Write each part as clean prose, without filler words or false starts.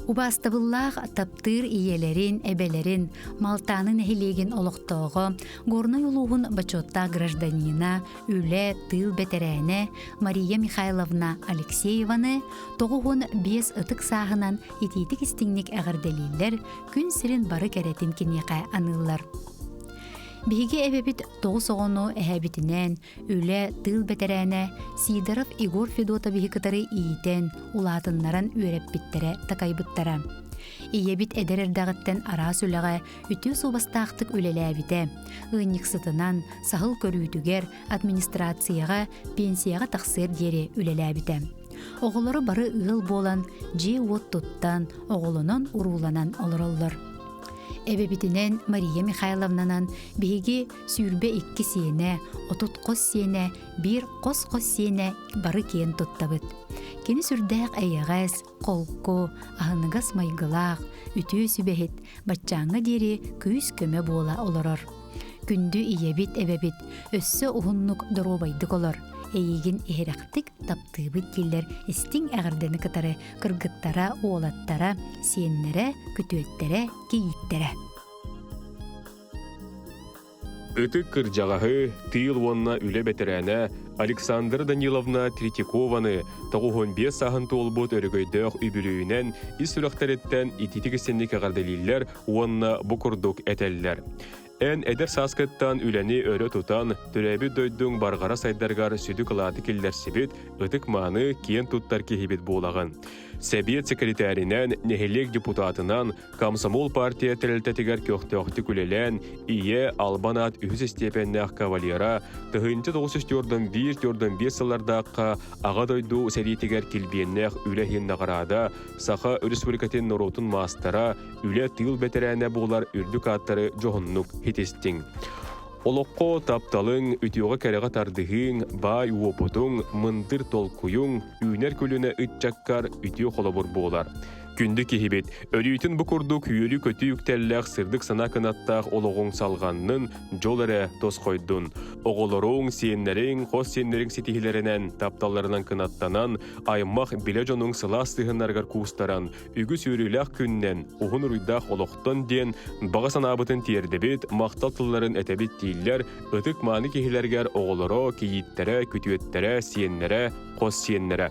Убаастабыллаах таптыыр ийэлэрин, эбэлэрин, Малтааны нэһилиэгин олохтооҕо, Горнай улууһун бочуоттаах гражданина, үлэ, тыыл бэтэрээнэ Мария Михайловна Алексееваны 95 ытык сааһынан итиитик-истиҥник эҕэрдэлииллэр, күн сирин бары кэрэтин киниэхэ аныыллар. Биһиги эбэбит тоҕус оҕону эһэбитинэн, үлэ, тыыл бэтэрээнэ Сидоров Егор Федотовиһы кытары иитэн, улаатыннаран үөрэппиттэрэ, такайбыттара. Ийэбит эдэр эрдэҕиттэн араас үлэҕэ үтүө суобастаахтык үлэлээбитэ. Ыанньыксытынан, саһыл көрүүтүгэр, администрацияҕа, пенсияҕа тахсыар диэри үлэлээбитэ. Оҕолоро бары ыал буолан, дьиэ-уот туттан, оҕолонон-урууланан олороллор. Эбэбитинэн Мария Михайловнанан биһиги 22 сиэнэ, 30 хос сиэнэ, биир хос-хос сиэнэ бары киэн туттабыт. Кини сүрдээх эйэҕэс, холку, аһыныгас майгылаах, үтүө сүбэһит, баччааҥҥа диэри күүс-көмө буола олорор. Күндү ийэбит, эбэбит, өссө уһуннук доруобайдык олор, эйигин иһирэхтик таптыыбыт дииллэр истиҥ эҕэрдэни кытары кыргыттара, уолаттара, сиэннэрэ, күтүөттэрэ, кийииттэрэ. Ытык кырдьаҕаһы, тыыл уонна үлэ бэтэрээнэ Александра Даниловна Третьякованы 95 сааһын туолбут өрөгөйдөөх үбүлүөйүнэн ис сүрэхтэриттэн итиитик истинник эҕэрдэлииллэр уонна бу курдук этэллэр. Эн эдэр сааскыттан үлэни өрө тутан, төрөөбүт дойдуҥ барҕара сайдарыгар сүдү кылааты киллэрсибит ытык-мааны киэн туттар киһибит буолаҕын. Сэбиэт секретаринэн, нэһилиэк депутатынан, Комсомол партия тэрилтэтигэр көхтөөхтүк үлэлээн, Ийэ Албан аат үһүс истиэпэннээх кавалера, 1941-45 сыллардаахха Аҕа дойду сэриитигэр килбиэннээх үлэ иһин наҕараада, Саха Республикатын норуотун маастара, үлэ тыыл бэтэрээнэ буолар үрдүк ааттары дьоһуннук ситистиҥ. Олоххо тапталыҥ, үтүөҕэ-кэрэҕэ тардыһыыҥ, баай уопутуҥ, мындыр толкуйуҥ, үүнэр көлүөнэ ыччаккар үтүө холобур буолар. Күндү киһибит, өрүүтүн бу курдук үөрүү-көтүү үктэллээх сырдык санаа кынаттаах олоҕуҥ салҕаннын, дьол эрэ тосхойдун. Оҕолоруҥ, сиэннэриҥ, хос сиэннэриҥ ситиһиилэринэн, тапталларынан кынаттанан, аймах билэ дьонуҥ сылаас сыһыаннарыгар куустаран, үгүс үөрүүлээх күннэн, уһун уруйдаах олохтон диэн баҕа санаабытын тиэрдэбит, махтал тылларын этэбит дииллэр ытык-мааны киһилэригэр оҕолоро, кийииттэрэ, күтүөттэрэ, сиэннэрэ, хос сиэннэрэ.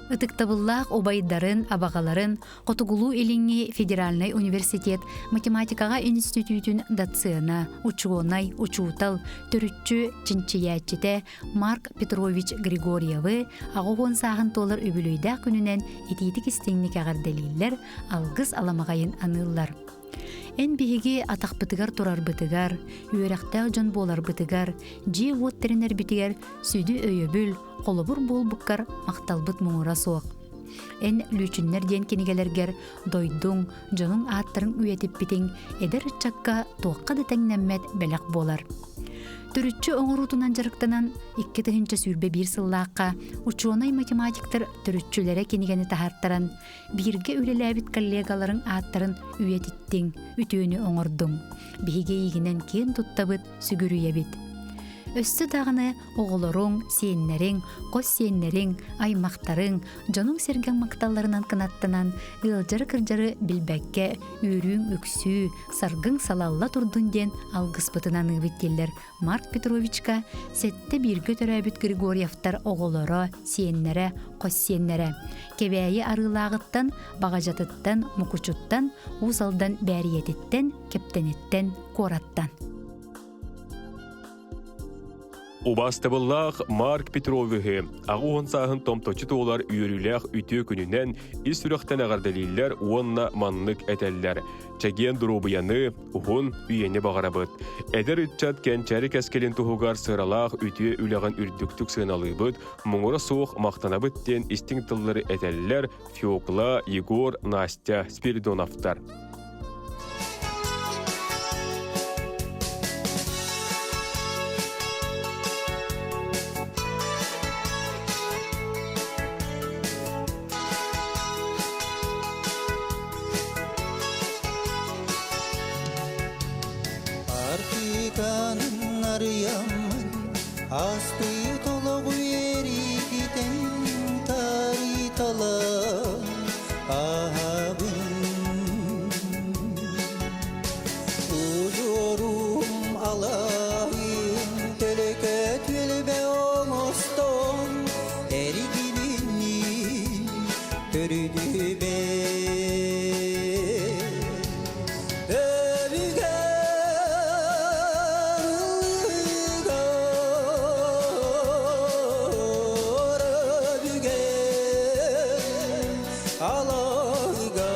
Ытыктабыллаах убайдарын, абаҕаларын Хотугулуу-Илиҥҥи федеральнай университет математикаҕа институтун доцена, учуонай, учуутал, төрүччү чинчийээччитэ Марк Петрович Григорьевы 80 сааһын туолар үбүлүөйдээх күнүнэн итиитик-истиҥник эҕэрдэлииллэр, алгыс аламаҕайын аныыллар. Эн биһиги атахпытыгар турарбытыгар, үөрэхтээх дьон буоларбытыгар, дьиэ-уот тэринэрбитигэр сүдү өйөбүл, холобур буолбуккар махталбыт муҥура суох. Эн Лүүчүннэр диэн кинигэлэргэр дойдуҥ, дьонуҥ ааттарын үйэтиппитиҥ эдэр ыччакка туохха да тэҥнэммэт бэлэх буолар. Төрүччү оҥоруутунан дьарыктанан 2021 сыллаахха учуонай-математиктар төрүччүлэрэ кинигэни таһаартаран, бииргэ үлэлээбит коллегаларыҥ ааттарын үйэтиттиҥ, үтүөнү оҥордуҥ. Биһиги эйигинэн киэн туттабыт, сүгүрүйэбит. Өссө даҕаны оҕолоруҥ, сиэннэриҥ, хос сиэннэриҥ, аймахтарыҥ, дьонуҥ-сэргэҥ махталларынан кынаттанан, ыалдьары-кырдьары билбэккэ үөрүүҥ үксүү, саргыҥ салалла турдун диэн алгыспытын аныыбыт дииллэр Марк Петровичка сэттэ бииргэ төрөөбүт Григорьевтар оҕолоро, сиэннэрэ, хос сиэннэрэ. Кэбээйи Арыылааҕыттан, Баҕадьатыттан, Мукучуттан, Уус Алдан Бээрийэтиттэн, Кэптэниттэн, куораттан. Убаастабыллаах Марк Петровиһы 80 сааһын томточчу туолар үөрүүлээх үтүө күнүнэн ис сүрэхтэн эҕэрдэлииллэр уонна маннык этэллэр. Чэгиэн доруобуйаны, уһун үйэни баҕарабыт. Эдэр ыччат кэнчээри кэскилин туһугар сыралаах үтүө үлэҕин үрдүктүк сыаналыыбыт, муҥура суох махтанабыт диэн истиҥ тыллары этэллэр Фекла, Егор, Настя Спиридоновтар. Артыканын арыйаммын, астыы толоҕу эриититэн тариталар. Аһабын Удьуорум алаһын төлөкө түөлбэ оҥостон эригилиннин төрүдүбэ Өбүгэ өбүгэ алайга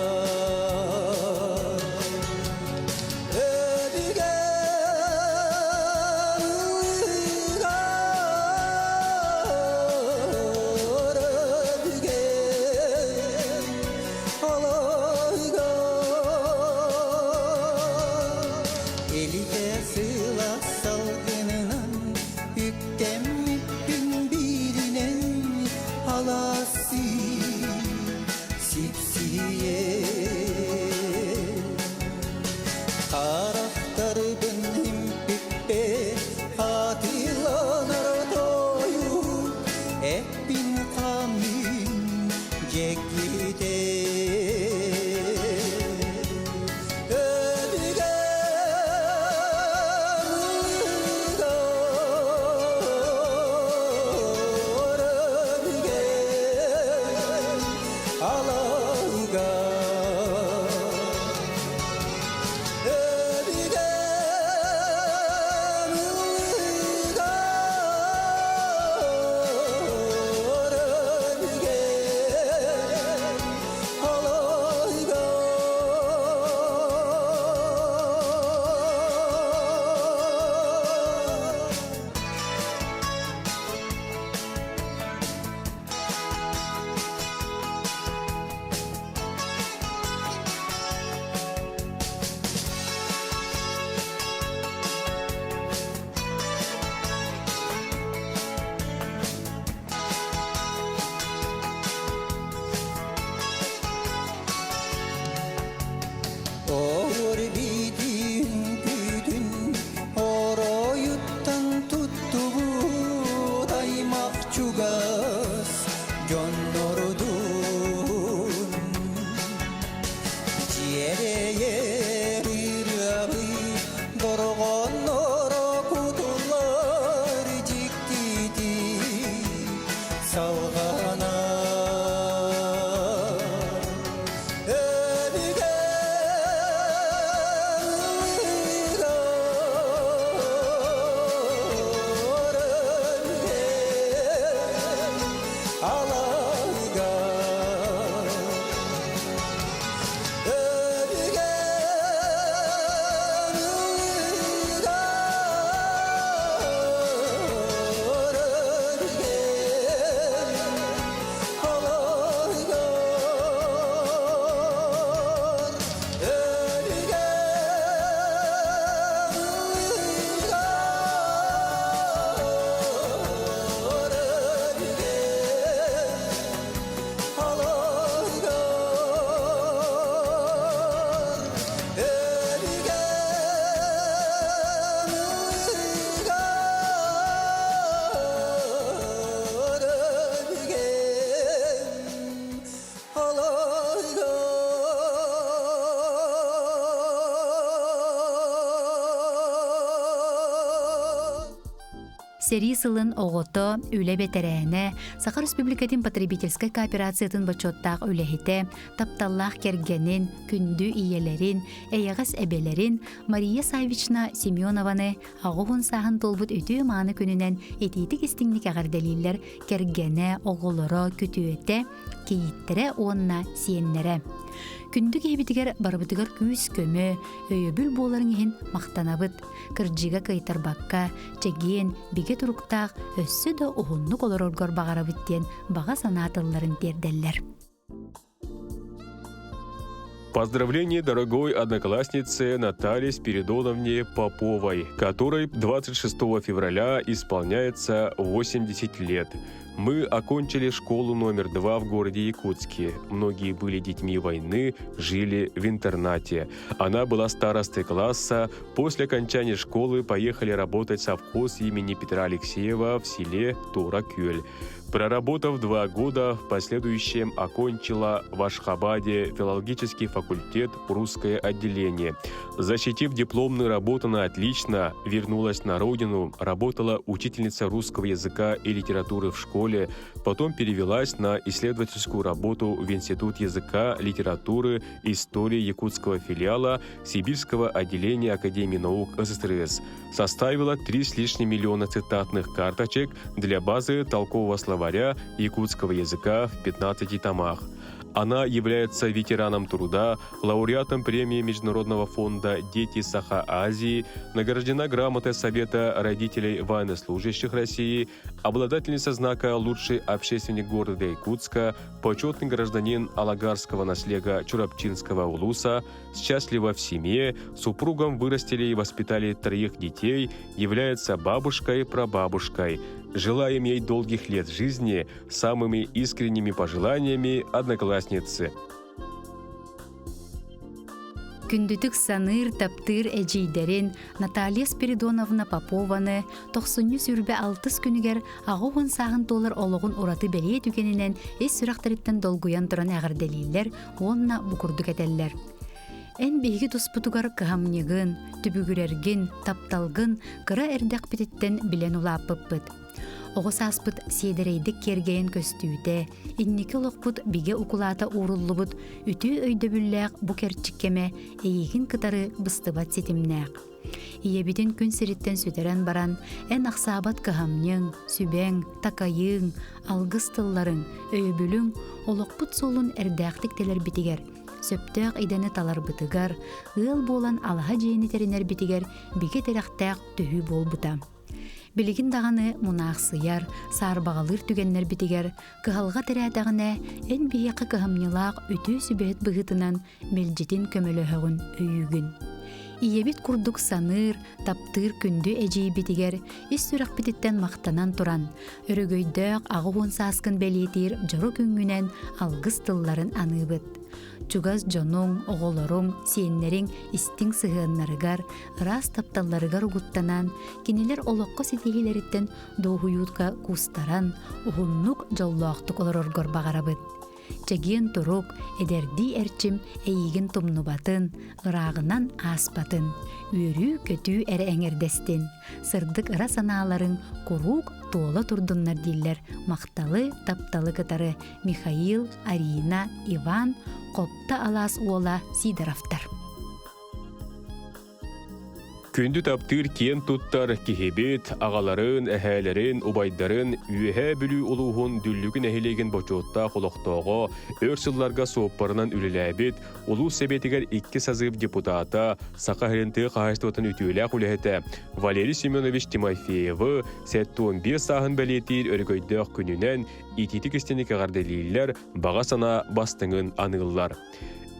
Өбүгэ өбүгэ алайга Элитэ сыла салгынынан үктэммиппин бииринэн алаасы сипсийэ Харахтарбын импиппэ хатыланар тойук эппин хаммын дьэккитэ Өбүгэ өбүгэ алайга Өбүгэм ыллыгар өбүгэм алайга. Оор биитин күүтүн оройуттан туттубут аймах чугас дьоннордун Дьиэрэйэр ырыабый дорҕонноро кутуллар дьиктитик салҕанар. Өбүгэ өбүгэ алайга Сэрии сылын оҕото, үлэ бэтэрээнэ, Саха Республикатын потребительскай кооперациятын бочуоттаах үлэһитэ, тапталлаах кэргэнин, күндү ийэлэрин, эйэҕэс эбэлэрин Мария Саввична Семенованы аҕыһун сааһын туолбут үтүө-мааны күнүнэн итиитик-истиҥник эҕэрдэлииллэр кэргэнэ, оҕолоро, күтүөтэ, кийииттэрэ уонна сиэннэрэ. Күндү киһибитигэр барыбытыгар күүс-көмө, өйөбүл буоларын иһин махтанабыт. Кырдьыга кыайтарбакка, чэгиэн, бигэ туруктаах, өссө да уһуннук олороргор баҕарабыт диэн баҕа санаа тылларын тиэрдэллэр. Поздравление дорогой однокласснице Наталье Спиридоновне Поповой, которой 26 февраля исполняется 80 лет. Мы окончили школу номер два в городе Якутске. Многие были детьми войны, жили в интернате. Она была старостой класса. После окончания школы поехали работать в совхоз имени Петра Алексеева в селе Туракюль. Проработав 2 года, в последующем окончила в Ашхабаде филологический факультет, русское отделение. Защитив дипломную работу на отлично, вернулась на родину, работала учительница русского языка и литературы в школе, потом перевелась на исследовательскую работу в Институт языка, литературы, истории якутского филиала Сибирского отделения Академии наук СССР. Составила 3 с лишним миллиона цитатных карточек для базы толкового словаря якутского языка в 15 томах. Она является ветераном труда, лауреатом премии Международного фонда «Дети Саха-Азии», награждена грамотой Совета родителей военнослужащих России, обладательница знака «Лучший общественник города Якутска», почетный гражданин Алагарского наслега Чурапчинского улуса, счастлива в семье, супругом вырастили и воспитали троих детей, является бабушкой и прабабушкой. Желаем ей долгих лет жизни, самыми искренними пожеланиями одноклассницы. Күндүтүк саныыр таптыыр эдьиийдэрин Наталья Спиридоновна Попованы 96 күнүгэр 80 сааһын туолар олоҕун ураты бэлиэ түгэнинэн ис сүрэхтэриттэн долгуйан туран эҕэрдэлииллэр уонна бу курдук этэллэр. Эн биһиги туспутугар кыһамньыгын, түбүгүрэргин, тапталгын кыра эрдэхпититтэн билэн улааппыппыт. Оҕо сааспыт сиэдэрэйдик киэргэйэн көстүүтэ, инники олохпут бигэ укулаата ууруллубут үтүө өйдөбүллээх бу кэрчик кэмэ эйигин кытары быстыбат ситимнээх. Ийэбитин күн сириттэн сүтэрэн баран, эн ахсаабат кыһамньыҥ, сүбэҥ, такайыыҥ, алгыс тылларыҥ, өйөбүлүҥ олохпут суолун эрдээхтик тэлэрбитигэр, сөптөөх идэни таларбытыгар, ыал буолан алаһа дьиэни тэринэрбитигэр бигэ тирэхтээх төһүү буолбута. Билигин даҕаны мунаахсыйар, саарбаҕалыыр түгэннэрбитигэр кыһалҕа тирээтэҕинэ, эн биһиэхэ кыһамньылаах үтүө сүбэһит быһыытынан мэлдьитин көмөлөһөҕүн өйүүгүн. Ийэбит курдук саныыр, таптыыр күндү эдьиийбитигэр ис сүрэхпититтэн махтанан туран, өрөгөйдөөх 80 сааскын бэлиэтиир дьоро күҥҥүнэн алгыс тылларын аныыбыт. Чугас дьонуҥ, оҕолоруҥ, сиэннэриҥ истиҥ сыһыаннарыгар, ыраас тапталларыгар угуттанан, кинилэр олоххо ситиһиилэриттэн дуоһуйууга куустаран, уһуннук дьоллоохтук олороргор баҕарабыт. Чэгиэн турук, эдэрдии эрчим эйигин тумнубатын, ырааҕынан ааспатын, үөрүү-көтүү эрэ эҥэрдэстин, сырдык ыра санааларыҥ куруук туола турдуннар дииллэр махталы, тапталы кытары Михаил, Арина, Иван, Хопто алаас уола Сидоровтар. Күндү таптыыр киэн туттар киһибит, аҕаларын, эһээлэрин, убайдарын Үөһээ Бүлүү улууһун Дүллүкү нэһилиэгин бочуоттаах олохтооҕо, өр сылларга суоппарынан үлэлээбит, улуус сэбиэтигэр икки созыв депутата, Саха сирин тыа хаһаайыстыбатын үтүөлээх үлэһитэ Валерий Семенович Тимофеевы 75 сааһын бэлиэтиир өрөгөйдөөх күнүнэн итиитик истиҥник эҕэрдэлииллэр, баҕа санаа бастыҥын аныыллар.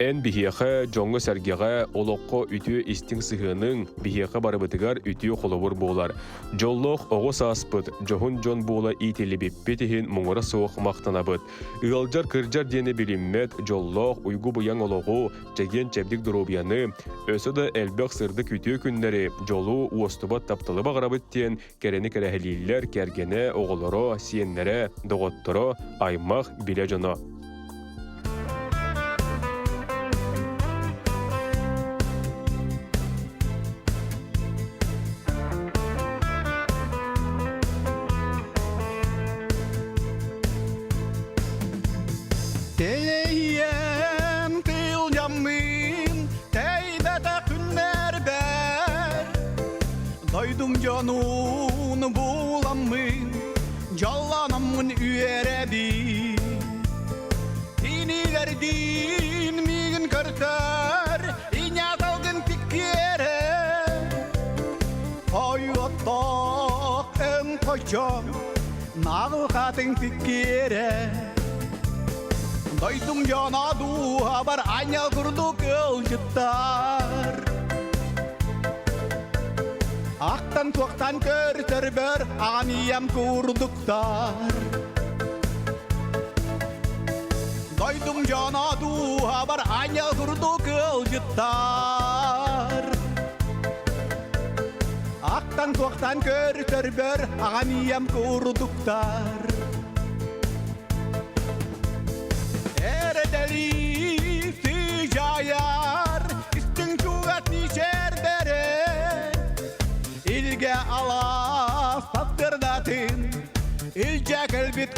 Эн биһиэхэ, дьоҥҥо-сэргэҕэ, олоххо үтүө истиҥ сыһыаныҥ биһиэхэ барыбытыгар үтүө холобур буолар. Дьоллоох оҕо сааспыт, дьоһун дьон буола иитиллибиппит иһин муҥура суох махтанабыт. Ыалдьар-кырдьар диэни билиммэт дьоллоох уйгу-быйаҥ олоҕу, чэгиэн-чэбдик доруобуйаны, өссө да элбэх сырдык үтүө күннэри, дьолу, уостубат тапталы баҕарабыт диэн кэрэни кэрэһилииллэр кэргэнэ, оҕолоро, сиэннэрэ, доҕотторо, аймах, билэ дьоно. Телейем тылдьаммын, тэйбэтэх күннэрбэр Дойдум дьонун буламмын, дьоллономмун үөрэбин. Кинилэрдиин миигин көрсөр, иняталгын тиккиэрэ. Тойоттоох өҥ хочо, наҕыл хатыҥ тиккиэрэ. Дойдум дьоно дууһабар аанньал курдук ыалдьыттар. Ахтан туохтан көртөрбөр аҕам ийэм курдуктар. Дойдум дьоно дууһабар аанньал курдук ыалдьыттар. Ахтан туохтан көртөрбөр аҕам ийэм курдуктар.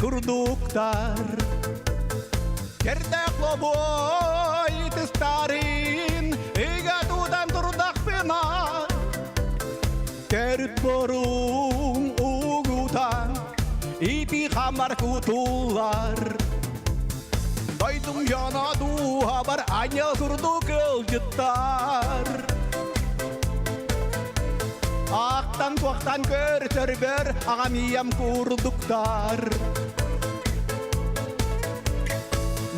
курдуктар. Кердэх лобой тыстарын ыга тутан турдахпына Төрүт борун угутан ити хамар кутуллар. Дойдум дьоно дууһабар аньал курдук ыалдьыттар. Ахтан туохтан көрсөрбөр аҕам ийэм курдуктар.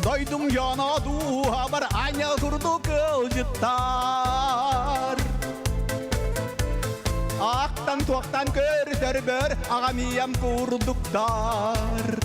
Дойдум дьоно дууһабар аньал курдук ыалдьыттар. Ахтан туохтан көрсөрбөр аҕам ийэм курдуктар.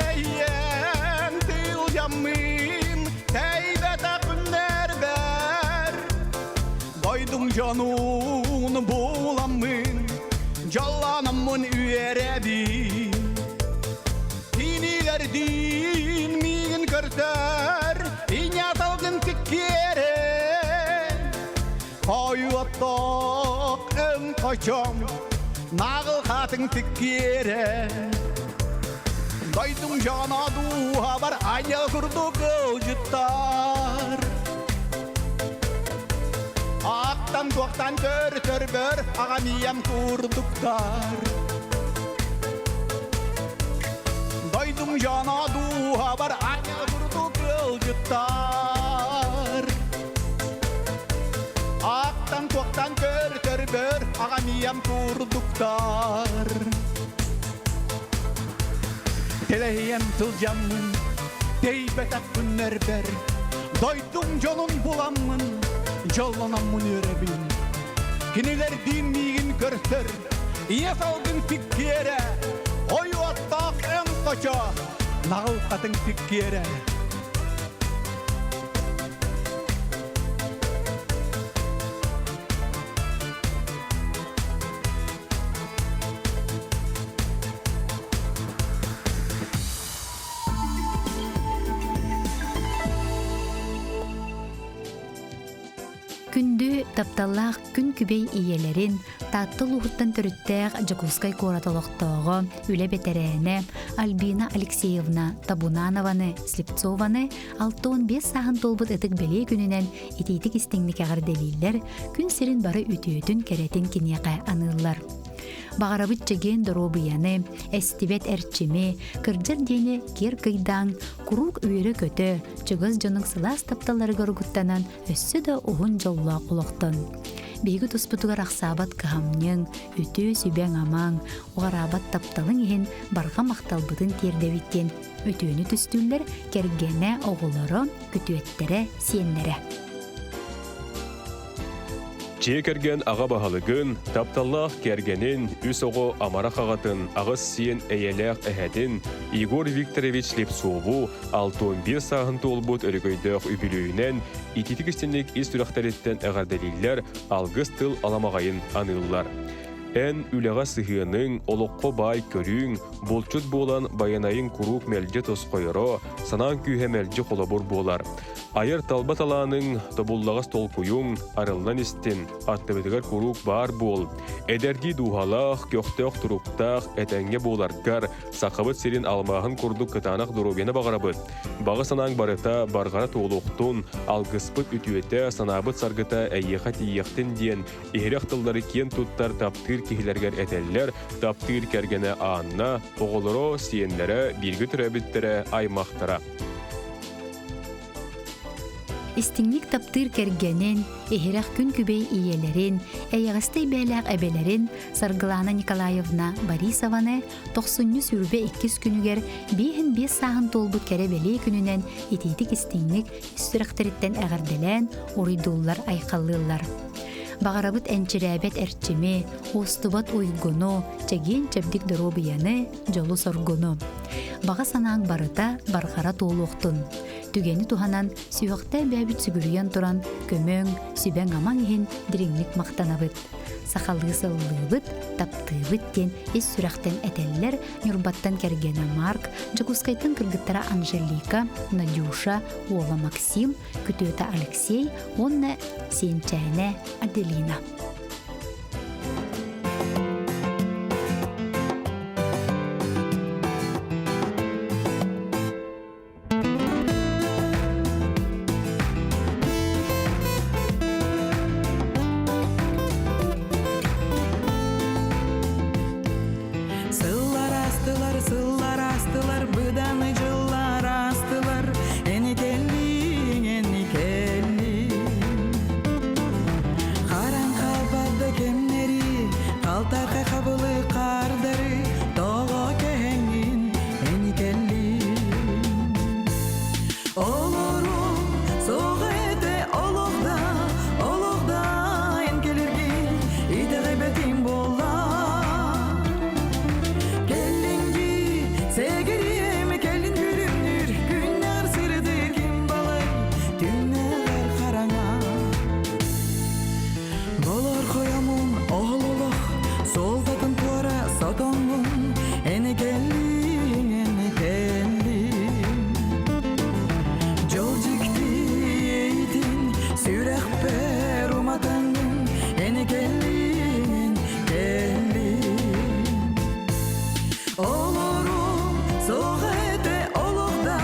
Эйиэн тыылдьаммын тэйбэтэх күннэрбэр Дойдум дьонун буламмын дьоллономмун үөрэбин Кинилэрдиин миигин көрсөр Иня салгын тиккиэрэн Хойуоттоох өҥ хочом Нааҕыл хаатыҥ тиккиэрэн Дойдум дьоно дууһабар айыл курдук ыалдьыттар. Аактан туохтан көр-көрбөр аҕам ийэм курдуктар. Дойдум дьоно дууһабар айыл курдук ыалдьыттар. Аактан туохтан көр-көрбөр аҕам ийэм курдуктар. Тэлэһийэн сылдьаммын, тэйбэтэх күннэрбэр, дойдум дьонун буламмын, дьоллономмун үөрэбин. Кинилэрдиин миигин көрсөр, ийэ салгын тиккиэрэ, ойуоттаах өҥ хочо, наҕыл хатыҥ тиккиэрэ. Күндү, тапталлаах күн күбэй ийэлэрин, Таатта улууһуттан төрүттээх Дьокуускай куорат олохтооҕо, үлэ бэтэрээнэ Альбина Алексеевна Табунанованы, Слепцованы 65 сааһын туолбут ытык бэлиэ күнүнэн итиитик истиҥник эҕэрдэлииллэр, күн сирин бары үтүөтүн, кэрэтин киниэхэ аныыллар. Баҕарабыт чэгиэн доруобуйаны, эстибэт эрчими, кырдьар диэни киэр кыйдаан, куруук үөрэ-көтө, чугас дьонуҥ сылаас тапталларыгар угуттанан өссө да уһун дьоллоох олохтон. Биһиги туспутугар ахсаабат кыһамньыҥ, үтүө сүбэҥ-амаҥ, уҕараабат тапталыҥ иһин барҕа махталбытын тиэрдэбит диэн үтүөнү түстүүллэр кэргэнэ, оҕолоро, күтүөттэрэ, сиэннэрэ. Дьиэ кэргэн аҕа баһылыгын, тапталлаах кэргэнин, үс оҕо амарах аҕатын, аҕыс сиэн эйэлээх эһэтин Егор Викторович Слепцову 65 сааһын туолбут өрөгөйдөөх үбүлүөйүнэн ититик истинник ис сүрэхтэриттэн эҕэрдэлииллэр, алгыс тыл аламаҕайын аныыллар. Эн үлэҕэ сыһыаныҥ, олоххо баай көрүүҥ, булчут буолан байанайыҥ куруук мэлдьи тосхойоро, санааҥ күүһэ мэлдьи холобур буолар. Айар талба талааныҥ, тобуллаҕас толкуйуҥ арыллан истин, аттыбытыгар куруук баар буол. Эдэрдии дууһалаах, көхтөөх туруктаах, этэҥҥэ буоларгар, Сахабыт сирин алмааһын курдук кытаанах доруобуйаны баҕарабыт. Баҕа санааҥ барыта барҕара туолуохтун, алгыспыт үтүөтэ, санаабыт саргыта эйиэхэ тиийиэхтин диэн иһирэх тыллары киэн туттар таптыыр киһилэригэр этэллэр, таптыыр кэргэнэ Анна, оҕолоро, сиэннэрэ, бииргэ төрөөбүттэрэ, аймахтара. Истиҥник таптыыр кэргэнин, иһирэх күн күбэй ийэлэрин, эйэҕэстэй бэйэлээх эбэлэрин Саргылаана Николаевна Борисованы тохсунньу сүүрбэ иккис күнүгэр биэһин биэс сааһын туолбут кэрэ бэлиэ күнүнэн итиитик истиҥник ис сүрэхтэриттэн эҕэрдэлээн уруйдууллар айхаллыыллар. Баҕарабыт энчирээбэт эрчими, уостубат уйгуну, чэгиэн-чэбдик доруобуйаны, дьолу-соргуну. Баҕа санааҥ барыта барҕара туолуохтун. Түгэни туһанан, сүһүөхтээн бэйэбит сүгүрүйэн туран, көмөҥ, сүбэҥ-амаҥ иһин дириҥник махтанабыт. Сахалыы сыллыыбыт, таптыыбыт диэн ис сүрэхтэн этэллэр Ньурбаттан кэргэнэ Марк, Дьокуускайтан кыргыттара Анжелика, Надюша, уола Максим, күтүөтэ Алексей уонна сиэнчээнэ Аделина. Сыллар астылар, сыллар астылар, быданы дьыллар астылар, эни кэллиҥ, эни кэллиҥ. Харан хаалбат да кэмнэри, халтархай хабылы хаардары, тоҕо кэһэҥҥин эни кэллиҥ. Олорум суох этэ олох да, олох да эн кэлэргин итэҕэйбэтим буолла. Кэллиҥ дии, сэгириэм кэлин күлүмнүүр күннэр сырдык ким балай, түннэҕэр хараҥа. Болор хойомун оһол олох, суолтатын туора сотоҥҥун, эни кэллиҥ, эни кэллиҥ. Дьол дьикти иэйитин сүрэхпэр уматаҥҥын, эни кэллиҥ, кэллиҥ. Олорум суох этэ олох да,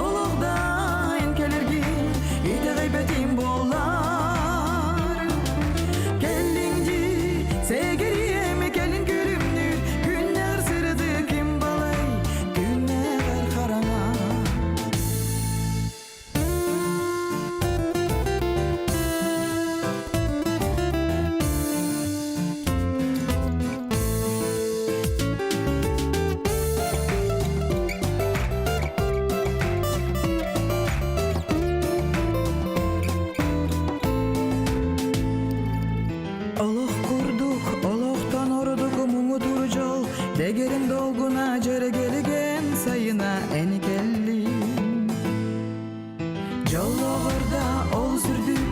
олох да эн кэлэргин итэҕэйбэтим буоллар. Кэллиҥ дии, сэгириэм кэлин күлүмнүүр, күннэр сырдык ким балай, күннэр хараҥа. Олох курдук, олохтон ордук муҥутуур дьол, дэгэрин долгуна дьэргэлигэн сайына эн кэллиҥ. Дьоллоҕор да ол сүрдүк,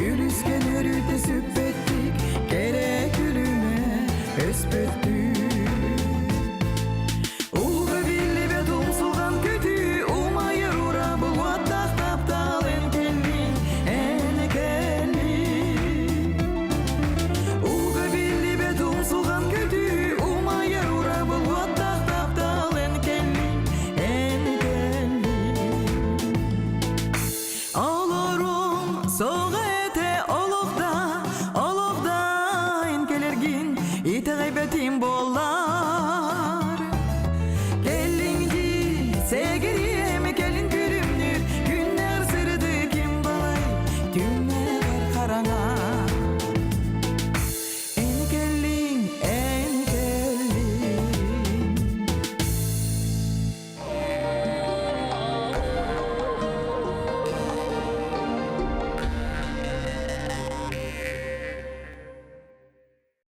үлүскэн үөрүүтэ сүппэттик, кэрэ күлүмэ өспөттүк. Ууга биллибэт умсулҕан көтүү, умайар урабыл уоттаах таптал эн кэллиҥ, эн кэллиҥ. Ууга биллибэт умсулҕан көтүү, умайар урабыл уоттаах таптал эн кэллиҥ, эн кэллиҥ. Олорум суох этэ олох да, олох да эн кэлэргин итэҕэйбэтим буоллар. Кэллиҥ дии, сэгириэм кэлин күлүмнүүр, күннэр сырдык ким балай, түннэр.